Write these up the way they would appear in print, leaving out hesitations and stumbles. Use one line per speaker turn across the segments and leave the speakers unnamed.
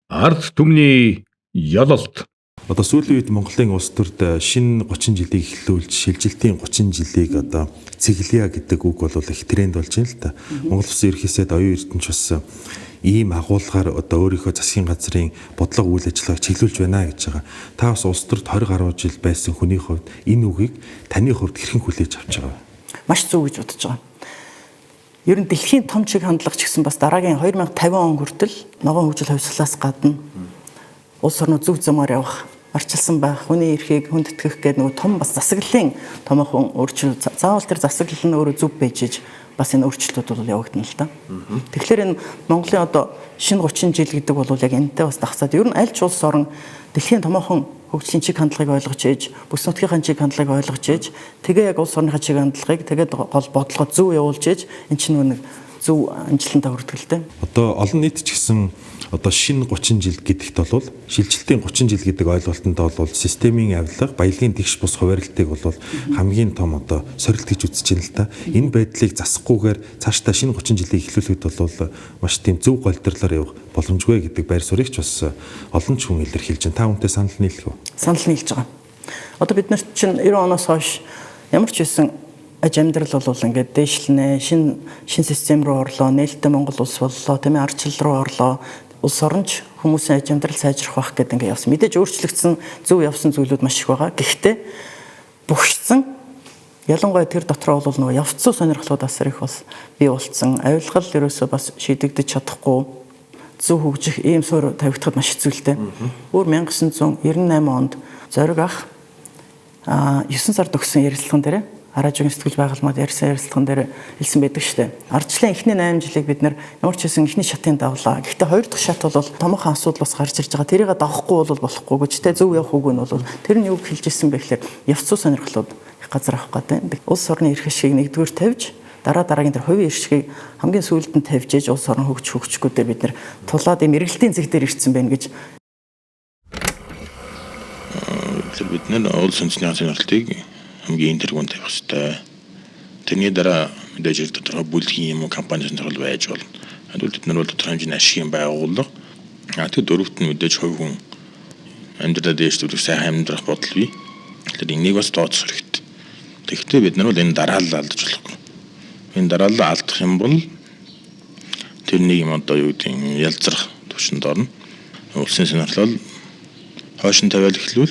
Ард түмний ялалт.
Одоо сүүлийн үед Монголын улс төрд шинэ 30 жилийг эхлүүлж шилжилтийн 30 жилийг одоо цэглэе гэдэг үг бол их тренд болж байна л та. Монгол Улсын ерөнхий сайд Оюун Эрдэнэч бас ийм агуулгаар одоо өөрийнхөө засгийн газрын бодлого үйл ажиллагааг чиглүүлж байна гэж байгаа. Та бас улс төрд 20 гаруй жил байсан хүний хувьд энэ үгийг таны хувьд хэрхэн хүлээж авч байгаа вэ?
Маш зөв гэж бодож байгаа. Ер нь дэлхийн том чиг хандлага ч гэсэн бас дараагийн 2050 он хүртэл ногоон хөгжил хувьсгалаас гадна улс орнууд зөв замаар явах, арчилсан байх, хүний эрхийг хүндэтгэх гэдэг нөгөө том бас засаглалын томоохон өөрчлөлт. Заавал тэр засаглал нь өөрөө зөв байж иж бас энэ өөрчлөлтүүд бол явагдана л да. Тэгэхээр энэ Монголын одоо шинэ 30 жил гэдэг бол яг энэтэй бас дагцаад ер нь аль ч улс орон дэлхийн томоохон хөгжлийн чиг хандлагыг ойлгож ээж, бүс нутгийнхаа чиг хандлагыг ойлгож ээж, тэгээ яг улс орныхаа чиг хандлагыг тэгээд гол бодлогоо зөв явуулж ээж эн чинь нэг зөв амжилттай хүрдэг л дээ.
Одоо олон нийт ч гэсэн одоо шинэ 30 жил гэдэгт бол шилжилтийн 30 жил гэдэг ойлголтод бол системийн авилга, баялагын тэгш бус хуваарлтыг бол хамгийн том одоо сорилт гэж үзэж байна л та. Энэ байдлыг засахгүйгээр цаашдаа шинэ 30 жилийг эхлүүлэхэд бол маш тийм зөв голдрлоор явах боломжгүй гэдэг байр суурийг ч бас олон ч хүн илэрхийлж байна. Та үүнтэй санал нийлэх үү?
Санал нийлж байгаа. Одоо бид нар чинь 90 оноос хойш ямар ч байсан аж амьдрал бол ингээд дээшлэнэ, шинэ систем рүү орлоо, нээлттэй Монгол улс боллоо, тийм ээ, ардчлал руу орлоо. Улс оронч хүмүүсийн аж амьдрал сайжрах байх гэдэг ингээд явсан. Мэдээж өөрчлөгдсөн, зөв явсан зүйлүүд маш их байгаа. Гэхдээ бөхшсөн, ялангуяа тэр дотроо бол нөгөө явцсан сонирхлууд асар их бас бий болцсон. Авилгал ерөөсөө бас шийдэгдэж чадахгүй, зөв хөгжих ийм суурь тавигдахад маш хэцүү л дээ. Өөр 1998 онд Зориг ах 9 сард өгсөн ярилцлаган дээр Аражгийн сэтгэл байгуулмад ярьсан ярилцлаган дээр хэлсэн байдаг шүү дээ. Ардчлалын эхний 8 жилийг бид нэр ямар ч байсан эхний шатын давлаа. Гэхдээ хоёр дахь шат бол томоохон асуудал бас гарч ирж байгаа. Тэрийг давахгүй бол болохгүй гэж тэ зөв явах үгүй нь бол тэр нь юу хэлж ирсэн бэ гэхээр явц сонирхлууд их газар авах гэдэг. Улс орны эрх ашгийг нэгдүгээр тавьж дараа дараагийн тэр хувийн эрх ашгийг хамгийн сүүлд нь тавьж ээж улс орон хөгжихгүй дээр бид нэр тулаад ийм эргэлтийн зэг дээр ирсэн байна гэж.
Тэр бид нэр улс үндэсний сонирхлыг хамгийн тэргүүн тавих хэрэгтэй. Тэрний дараа мэдээж хэрэг тодорхой бүлгийн юм уу компани сонирхол байж болно. Тэгвэл бид нар бол тодорхой хэмжээний ашигын байгууллага. Тэр дөрөвт нь мэдээж хувь хүн амьдралаа дээшлүүлэх, сайхан амьдрах бодол бий. Тэгэхээр энийг бас тооцох хэрэгтэй. Тэгэхдээ бид нар бол энэ дараалал алдаж болохгүй. Энэ дараалал алдах юм бол тэр нэг юм одоо юу гэдэг юм ялзрах төвшөнд орно. Улсын сонирхол хойш нь тавиал эхлүүл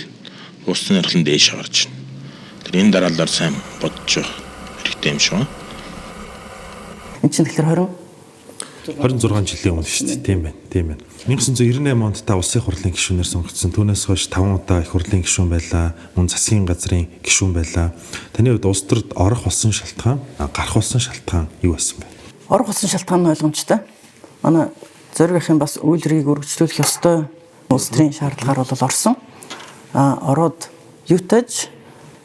улсын сонирхол нь дээш гарч ирнэ. Тэр энэ дараалалаар сайн бодож явах хэрэгтэй юм шиг байна.
Энд чинь тэгэхээр
26 жилийн өмнө шүү дээ. Тийм байна. Тийм байна. 1998 онд та улсын хурлын гишүүнээр сонгогдсон. Түүнээс хойш 5 удаа их хурлын гишүүн байлаа. Мөн засгийн газрын гишүүн байлаа. Таны хувьд улс төрд орох болсон шалтгаан, гарах болсон шалтгаан юу байсан бэ?
Орох болсон шалтгаан нь ойлгомжтой. Манай Зориг ахын бас үйл хэргийг үргэлжлүүлэх ёстой улс төрийн шаардлагаар бол орсон. Ороод юутаж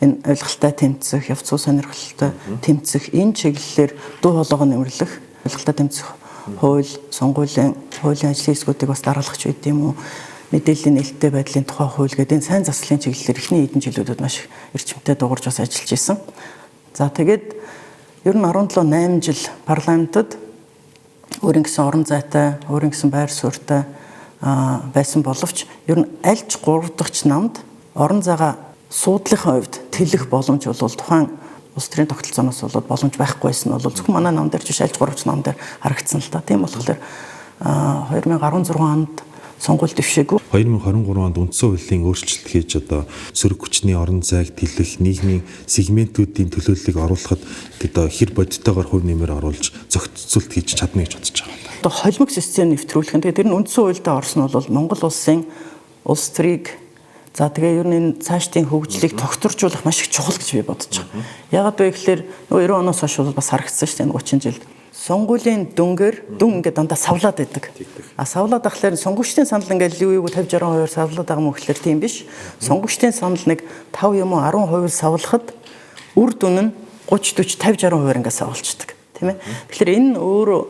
энэ авилгалтай тэмцэх, явц сонирхолтой тэмцэх энэ чиглэлээр дуу хоолойгоо нэмэрлэх, авилгалтай тэмцэх хууль, сонгуулийн хуулийн ажлын хэсгүүдийг бас дараалах ч байд юм уу, мэдээллийн нээлттэй байдлын тухай хууль гэдэг энэ сайн заслын чиглэлээр эхний хэдэн жилүүдэд маш их эрчимтэй дуурж бас ажиллаж исэн. За тэгээд ер нь 17 8 жил парламентод өөрийн гэсэн орон зайтай, өөрийн гэсэн байр суурьтай байсан боловч ер нь аль ч 3 дахь намд орон зайгаа суудлынхаа хувьд тэлэх боломж бол тухайн улс төрийн тогтолцооноос болоод боломж байхгүй байсан нь бол зөвхөн манай нам дээр ч биш аль ч 3 нам дээр харагдсан л та. Тийм болохоор 2016 онд сонгуульд дэвшээгүй.
2023 онд үндсэн хуулийн өөрчлөлт хийж одоо сөрөг хүчний орон зайг тэлэх нийгмийн сегментүүдийн төлөөллийг оруулахад одоо хэр бодитойгоор хувь нэмэр оруулж зохицуулт хийж чадна гэж бодож байгаа.
Одоо холимог систем нэвтрүүлэх нь тэгээд тэр нь үндсэн хуульдаа орсон нь бол Монгол улсын улс төрийг за тэгээ ер нь энэ цаашдын хөгжлийг тогтворжуулах маш их чухал гэж би бодож байгаа. Яагаад вэ гэхээр нөгөө 90 оноос хойш бол бас харагдсан шүү дээ 30 жилд. Сонгуулийн дүнгээр дүн ингээд дандаа савлаад байдаг. А савлаад ахлаар сонгогчдын санал ингээд юу 50 60% савлаад байгаа юм гэхэлэр тийм биш. Сонгогчдын санал нэг 5 юм уу 10% савлахад үр дүн нь 30 40 50 60% ингээд савлцдаг. Тийм ээ. Тэгэхээр энэ нь өөрөө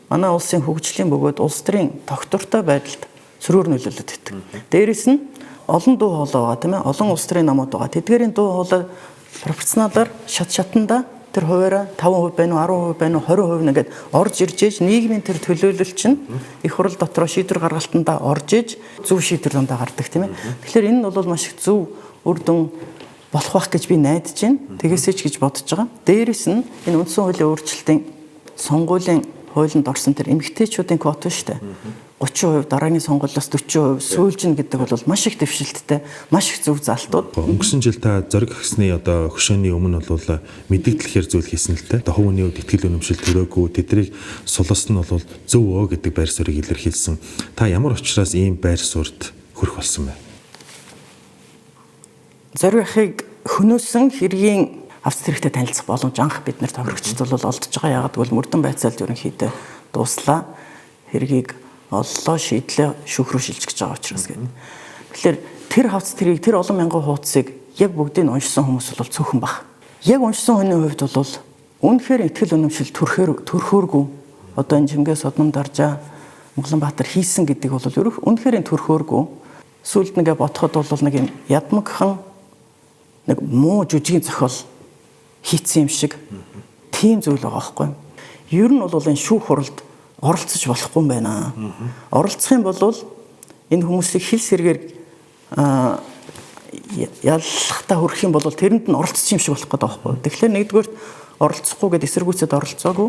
манай улсын хөгжлийн бөгөөд улс төрийн тогтвортой байдалд сөрөөр нөлөөлөд байдаг. Дээрээс нь олон дуу хоолой байгаа тийм ээ. Олон улс төрийн намууд байгаа. Тэдгээрийн дуу хоолой пропорционалаар шат шатанда тэр хуваараа 5% байна уу, 10% байна уу, 20% нэгээд орж ирж ээж нийгмийн тэр төлөөлөл чинь их хурал дотроо шийдвэр гаргалтандаа орж ээж зөв шийдвэр дандаа гардаг, тийм ээ. Тэгэхээр энэ нь бол маш их зөв үр дүн болох байх гэж би найдаж байна. Тэгээсэй ч гэж бодож байгаа. Дээрээс нь энэ үндсэн хуулийн өөрчлөлтийн сонгуулийн хуулинд орсон тэр эмэгтэйчүүдийн квот шүү дээ. 30%, дараагийн сонгуулиас 40% сүүлжин гэдэг бол маш их дэвшилттэй, маш их зөв залтууд.
Өнгөрсөн жил та Зориг агсны одоо хөшөөний өмнө бол мэдэгдлэхээр зүйл хийсэн л дээ. Одоо хувийн хувьд итгэл үнэмшил төрөөгүй, тэднийг сулаас нь бол зөв өө гэдэг байр суурийг илэрхийлсэн. Та ямар учраас ийм байр суурьт хүрэх болсон бэ?
Зориг ахыг хөнөөсөн хэргийн авц хэрэгтэй танилцах боломж анх бид нар тохирогчд бол олдож байгаа. Яагаад гэвэл мөрдөн байцаалд ерөнхийдөө дууслаа. Хэргийг оллоо, шийдлээ, шүүх рүү шилжиж байгаа учраас гэдэг. Тэгэхээр тэр хавц тэрийг тэр олон мянган хуудсыг яг бүгдийг уншсан хүмүүс бол цөөхөн баг. Яг уншсан хүний хувьд бол үнэхээр итгэл үнэмшил төрхөөргүй одоо энэ Жингээ Содном даржаа Монголбаатар хийсэн гэдэг бол үнэхээр төрхөөргүй. Сүүлд нэгэ бодоход бол нэг юм ядмагхан нэг муу жүжигийн зохиол хийцэн юм шиг тийм зүйл байгаа байхгүй. Ер нь бол энэ шүүх хуралд оролцож болохгүй юм байна. Оролцох юм бол энэ хүмүүсийг хил сэргээр яллахтаа хүрэх юм бол тэрэнд нь оролцсон юм шиг болох гэдэг байхгүй. Тэгэхээр нэгдүгээрт оролцохгүй гэдээ эсэргүүцэд оролцоогүй.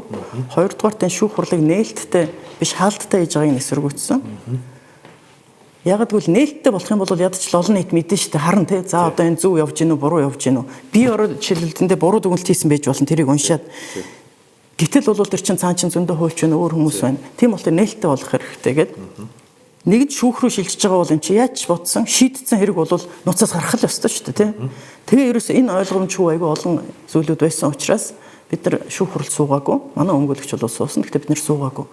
Хоёрдугаарт энэ шүүх хурлыг нээлттэй биш хаалттай хийж байгааг нь эсэргүүцсэн. Яг гэвэл нээлттэй болох юм бол ядч л олон нийт мэдэн штэ харна те. За одоо энэ зөв явж гинүү, буруу явж гинүү. Би ороо жишээлбэл тэндээ буруу дүгнэлт хийсэн байж болно. Тэрийг уншаад. Гэтэл бол тэр чин цаан чин зөндөө хуульч байна, өөр хүмүүс байна. Тийм болохоор нээлттэй болох хэрэгтэй гээд. Нэгд шүүх рүү шилжиж байгаа бол эн чи яаж бодсон, шийдсэн хэрэг бол нуцаас гарах л ёстой шүү дээ, тий. Тэгээ ерөөсөө энэ ойлгомжгүй айгүй олон зүйлүүд байсан учраас бид нар шүүх хурал суугаагүй. Манай өмгөөлөгч бол суусан. Гэхдээ бид нар суугаагүй.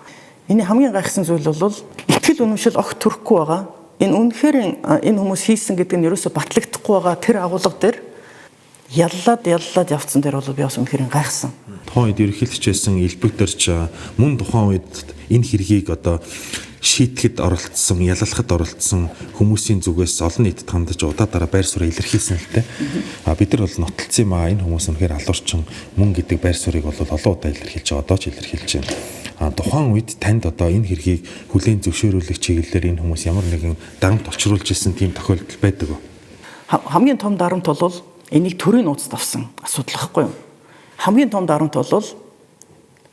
Эний хамгийн гайхсан зүйл бол итгэл үнэмшил огт төрөхгүй байгаа. Энэ үнэхээр энэ хүмүүс хийсэн гэдэг нь ерөөсөө батлагдахгүй байгаа тэр агуулга дээр яллаад явцсан дээр бол би бас үнэхээр гайхсан.
Тухайн үед ерөнхийлөгч байсан Элбэг дөрж мөн тухайн үед энэ хэргийг одоо шийтгэхэд оролцсон, ялалхад оролцсон хүмүүсийн зүгээс олон нийтэд хандаж удаа дараа байр суурь илэрхийлсэн л дээ. А бид нар бол нотолцсон юм аа, энэ хүмүүс үнэхээр алуурчин мөн гэдэг байр суурийг бол олон удаа илэрхийлж байгаа, одоо ч илэрхийлж байна. А тухайн үед танд одоо энэ хэргийг хүлээн зөвшөөрүүлэх чиглэлээр энэ хүмүүс ямар нэгэн дарамт учруулж ирсэн тийм тохиолдол байдаг уу?
Хамгийн том дарамт бол энийг төрийн нууцд авсан асуудал байхгүй юу? Хамгийн том дарамт бол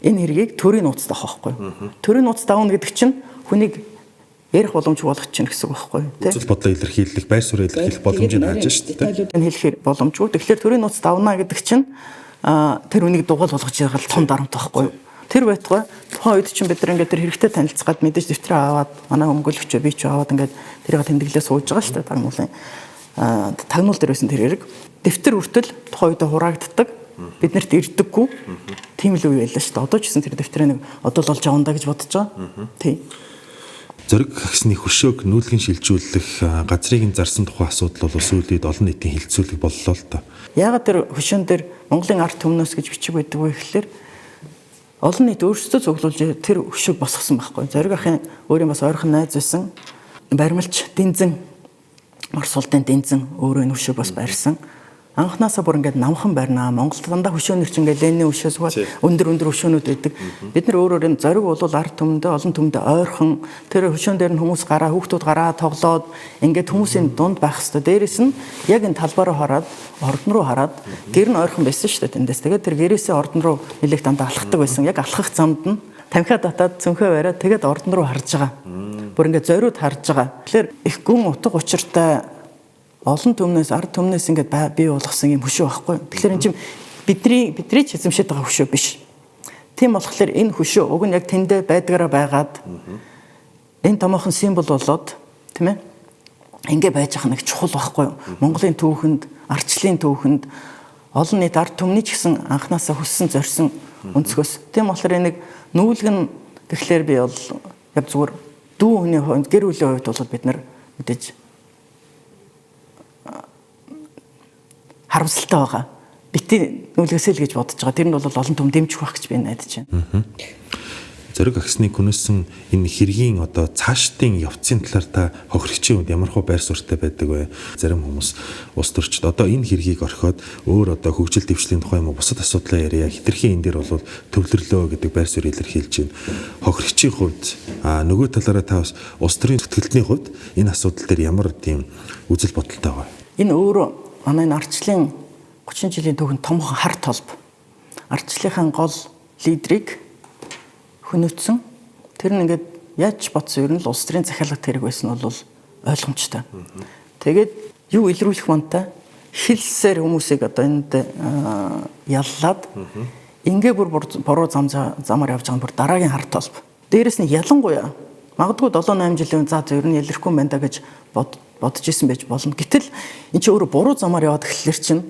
энэ хэргийг төрийн нууцд авах байхгүй юу? Төрийн нууцд авна гэдэг чинь хүнийг ярих боломжгүй болгох чинь гэсэн үг байхгүй юу?
Үзэл бодлоо илэрхийлэх, байр суурь илэрхийлэх боломжийг хааж шүү дээ.
Энэ хэлэхээр боломжгүй. Тэгэхээр төрийн нууцд авна гэдэг чинь тэр хүнийг дугаал болгож байгаа л том дарамт байхгүй юу? Тэр байтугай тухайн үед чинь бид нар ингээд тэр хэрэгтэй танилцгаад мэдээж дэвтрээ аваад манай өмгөөлөгч би ч аваад ингээд тэрийг тэмдэглээ сууж байгаа шүү дээ. Тагнуулын тагнуул дээр байсан тэр хэрэг. Дэвтэр хүртэл тухайн үед хураагддаг. Биднэрт ирдэггүй. Тийм л үе байлаа шүү дээ. Одоо ч гэсэн тэр дэвтрээ нэг одоо л олж авна да гэж бодож байгаа. Тийм.
Зориг агсны хөшөөг нүүлгэн шилжүүлэх, газрыг нь зарсан тухай асуудал бол сүүлийн үед олон нийтийн хилцүүлэг боллоо л доо.
Яагаад тэр хөшөөн дээр Монголын ард түмнөөс гэж бичиг байдаг вэ гэхлээр олон нийт өөрсдөө цуглуулж тэр хөшөөг босгосон байхгүй. Зориг ахын өөрийн бас ойрхон найз байсан. Баримлч Дэнзэн Марсулдын Дэнзэн өөрөө энэ хөшөөг бас барьсан. Анхнаасаа бүр ингээд намхан барьнаа. Монголд дандаа хөшөөнөр чинь ингээд Ленин хөшөө суугаад өндөр хөшөөнүүд байдаг. Бид нар өөрөөр энэ зориг бол ард түмэндээ олон түмэндээ ойрхон тэр хөшөөн дээр нь хүмүүс гараа, хүүхдүүд гараа тоглоод ингээд хүмүүсийн дунд байх хэвээр. Дээрээс нь яг энэ талбай руу хараад, ордон руу хараад гэр нь ойрхон байсан шүү дээ тэндээс. Тэгээд тэр гэрээсээ ордон руу нэлээх дандаа алхдаг байсан. Яг алхах замд нь тамхиа татаад цөнхөө бариад тэгээд ордон руу харж байгаа. Бүр ингээд зориуд харж байгаа. Тэгэхээр их гүн утга учиртай олон түмнээс ард түмнээс ингээд бий болгосон юм хөшөө байхгүй. Тэгэхээр энэ чинь бидний ч эзэмшээд байгаа хөшөө биш. Тийм болохоор энэ хөшөө уг нь яг тэндээ байдгаараа байгаад энэ томоохон символ болоод тийм ээ ингээ байж байгаа нэг чухал байхгүй. Монголын түүхэнд, ардчлалын түүхэнд олон нийт ард түмний ч гэсэн анханасаа хүссэн зорьсон өнцгөөс. Тийм болохоор энийг нүүлгэн гэхлээр би бол яг зүгээр дүү хүний хувьд, гэр бүлийн хувьд бол бид нар мэдээж харамсалтай байгаа. Бити нүүлгээсэй л гэж бодож байгаа. Тэр нь бол олон түм дэмжих байх гэж би найдаж байна.
Зориг агсны күнэсэн энэ хэргийн одоо цаашдын явцын талаар та хохирогчийн үед ямар хөө байр суурьтай байдаг вэ? Зарим хүмүүс улс төрчд одоо энэ хэргийг орхиод өөр одоо хөгжил дэвшлийн тухай юм уу бусад асуудлаа яриа хэтэрхий энэ дээр бол төвлөрлөө гэдэг байр суурь илэрхийлж байна. Хохирогчийн хувьд нөгөө талаараа та бас улс төрийн зүтгэлтний хувьд энэ асуудал дээр ямар тийм үзэл бодолтой байгаа вэ?
Энэ өөрөө манай энэ ардчлалын 30 жилийн түүхэнд томхон хар толб. Ардчлалынхаа гол лидерийг хөнөөцсөн. Тэр нь ингээд яаж бодсон ер нь л улс төрийн захиалгад хэрэг байсан нь бол ойлгомжтой. Тэгээд юу илрүүлэх мантай хилсээр хүмүүсийг одоо энд яллаад ингээ бүр буруу замаар явж байгаа нь бүр дараагийн хар толб. Дээрэс нь ялангуяа магадгүй 7 8 жилийн за ер нь илэрхгүй юм байна да гэж бодож исэн байж болно. Гэтэл эн чинь өөрөө буруу замаар яваад эхлэлэр чинь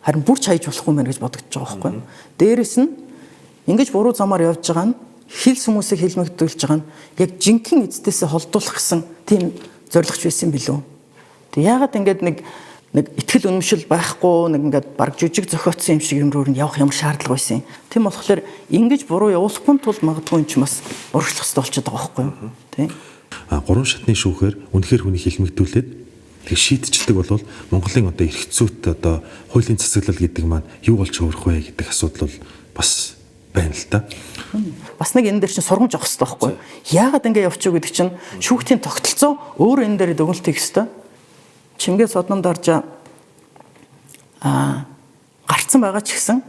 харин бүр ч хайж болохгүй юм байна гэж бодогдож байгаа байхгүй. Дээрэс нь ингэж буруу замаар явж байгаа нь хилс хүмүүсийг хилмигдүүлж байгаа нь яг жинхэнэ эцдээсээ холдуулах гэсэн тийм зорилгоч байсан билүү. Тэг яагаад ингэж нэг итгэл үнэмшил байхгүй нэг ингээд баг жижиг зохиоцсон юм шиг юм руу явах ямар шаардлага байсан юм. Тийм болохоор ингэж буруу явуулахгүй тул магадгүй энэ ч бас урагшлах хэрэгтэй болчиход байгаа байхгүй юу. Тийм.
Гурван шатны шүүхээр үнэхээр хүний хилмигдүүлээд тэг шийдчихдэг бол Монголын одоо эрх зүйт одоо хуулийн засаглал гэдэг маань юу болж хувирах вэ гэдэг асуудал бол бас байна л да.
Бас нэг энэ дээр чинь сургамж авах хэрэгтэй байхгүй юу? Яагаад ингэ явчих гэдэг чинь шүүхтийн тогтолцоо өөр энэ дээр дүгнэлт хийх хэрэгтэй. Чимгээ содном дарж гарцсан байгаа ч гэсэн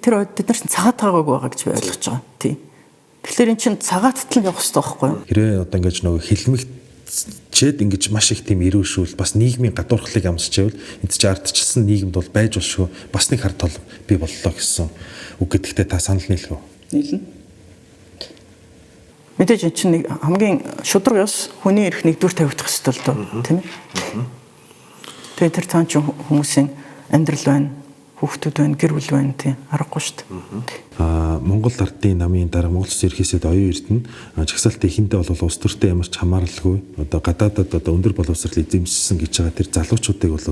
тэр бид нар чинь цагаат таагаагүй байгаа гэж би ойлгож байгаа. Тийм. Тэгэхээр эн чинь цагааттал нь явах хэрэгтэй байхгүй юу?
Хэрвээ одоо ингэж нөгөө хилмигчээд ингэж маш их тийм ирүүшүүл бас нийгмийн гадуурхлыг амсч байвал энд чинь ардчилсан нийгэмд бол байж болшгүй бас нэг хар тол бий боллоо гэсэн үг гэдэгтээ та санал нийлэх үү?
Нийлнэ. Мэдээж эн чинь нэг хамгийн шударга ёс хүний эрх нэгдүгээр тавигдах ёстой л доо, тийм ээ. Тэгээ тэр цаан чинь хүмүүсийн амьдрал байна, хүүхдүүд байна, гэр бүл байна, тийм аргагүй шүү дээ.
Монгол ардын намын дараа Монгол Улсын ерөнхий сайд Оюун Эрдэнэ жагсаалтын эхэндээ бол улс төртэй ямар ч хамааралгүй одоо гадаадад одоо өндөр боловсрол эзэмшсэн гэж байгаа тэр залуучуудыг бол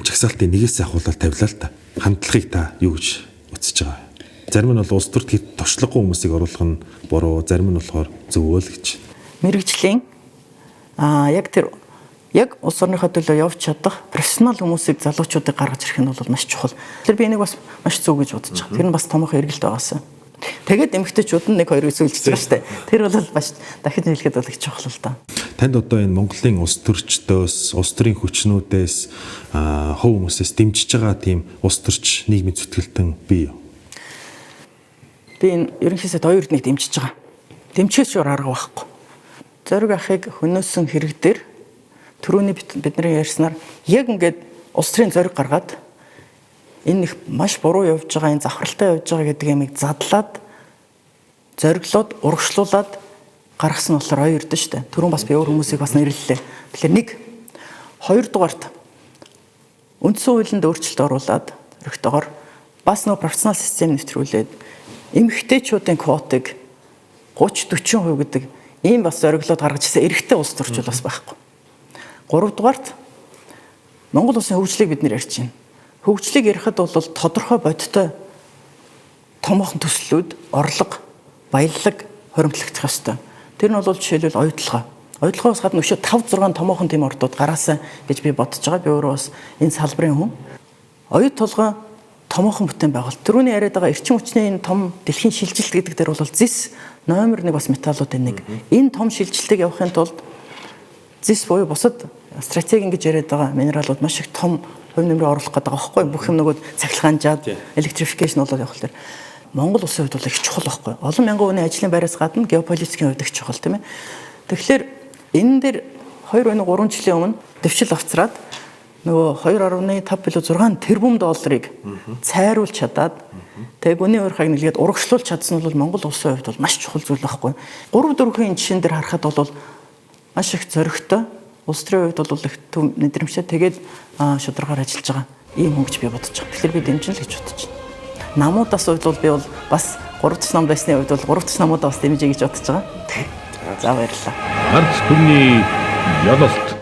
жагсаалтын нэгээс ахуулаад тавилаа л та. Хандлагыг та юу гэж үзэж байгаа вэ? Зарим нь бол улс төрт туршлагагүй хүмүүсийг оруулах нь буруу, зарим нь болохоор зөв л гэж.
Мэргэжлийн яг тэр яг улс орныхоо төлөө явж чадах профессионал хүмүүсийг залуучуудыг гаргаж ирэх нь бол маш чухал. Тэгэхээр би энийг бас маш зөв гэж бодож байгаа. Тэр нь бас томоохон эргэлт байгаасан. Тэгээд эмэгтэйчүүд нь 1 2 эсүүлж байгаа шүү дээ. Тэр бол маш дахиж хэлэхэд бол их чухал л да.
Танд одоо энэ Монголын улс төрчдөөс, улс төрийн хүчнүүдээс, хувь хүмүүсээс дэмжиж байгаа тийм улс төрч нийгмийн зүтгэлтэн бий юу?
Би энэ ерөнхий сайд Оюун Эрдэнэгийг дэмжиж байгаа. Дэмжихээс өөр арга байхгүй. Зориг ахыг хөнөөсөн хэрэг дээр түрүүний бидний ярьснаар яг ингээд улс төрийн зориг гаргаад энэ их маш буруу явж байгаа, энэ завхралтай явж байгаа гэдэг юмыг задлаад зориглоод урагшлуулад гаргасан болохоор Оюун Эрдэнэ шүү дээ. Түрүүн бас би өөр хүмүүсийг бас нэрлэлээ. Тэгэхээр нэг, хоёрдугаарт үндсэн хуулинд өөрчлөлт оруулаад зоригтойгоор бас нөгөө профессионал систем нэвтрүүлээд эмэгтэйчүүдийн квотыг 30 40% гэдэг ийм бас зориглоод гаргаж ирсэн эрэгтэй улс төрчүүд бас байхгүй. Гуравдугаарт Монгол улсын хөгжлийг бид нэр ярьж байна. Хөгжлийг ярихад бол тодорхой бодиттой томоохон төслүүд, орлого, баялаг хоримтлагдах ёстой. Тэр нь бол жишээлбэл оюутлогоо. Оюутлогоос гадна өшөө 5 6 томоохон тийм ордууд гараасаа гэж би бодож байгаа. Би өөрөө бас энэ салбарын хүн. Оюут толгой томоохон бүтээн байгуулалт. Түрүүний яриад байгаа эрчим хүчний энэ том дэлхийн шилжилт гэдэг дээр бол зис номер 1 бас металлуудын нэг. Энэ том шилжилтийг явахын тулд зис буюу бусад стратеги ингэж яриад байгаа минералууд маш их том хувь нэмрээ оруулах гэдэг байгаа байхгүй. Бүх юм нөгөө цахилгаанжаад электрификейшн болоод явах тэр Монгол улсын хувьд бол их чухал байхгүй. Олон мянган хүний ажлын байраас гадна геополитикийн хувьд их чухал тийм ээ. Тэгэхээр энэ дээр 2 3 жилийн өмнө дэвшил авцраад нөгөө 2.5 билүү 6 тэрбум долларыг цайруулж чадаад тэгээ гүний уурхайг нэлгээд урагшлуулж чадсан бол Монгол улсын хувьд бол маш чухал зүйл байхгүй. 3 4-ийн жишээн дээр харахад бол маш их зоригтой улс төрийн хувьд бол их төв мэдрэмжтэй тэгээд шударгаар ажиллаж байгаа ийм хүн гэж би бодож байгаа. Тэгэхээр би дэмжин л гэж бодож байна. Намуудаас хувьд бол би бол бас 3 дахь нам байсны хувьд бол 3 дахь намуудаа бас дэмжиж гэж бодож байгаа. За баярлалаа.
Ард түмний ялалт.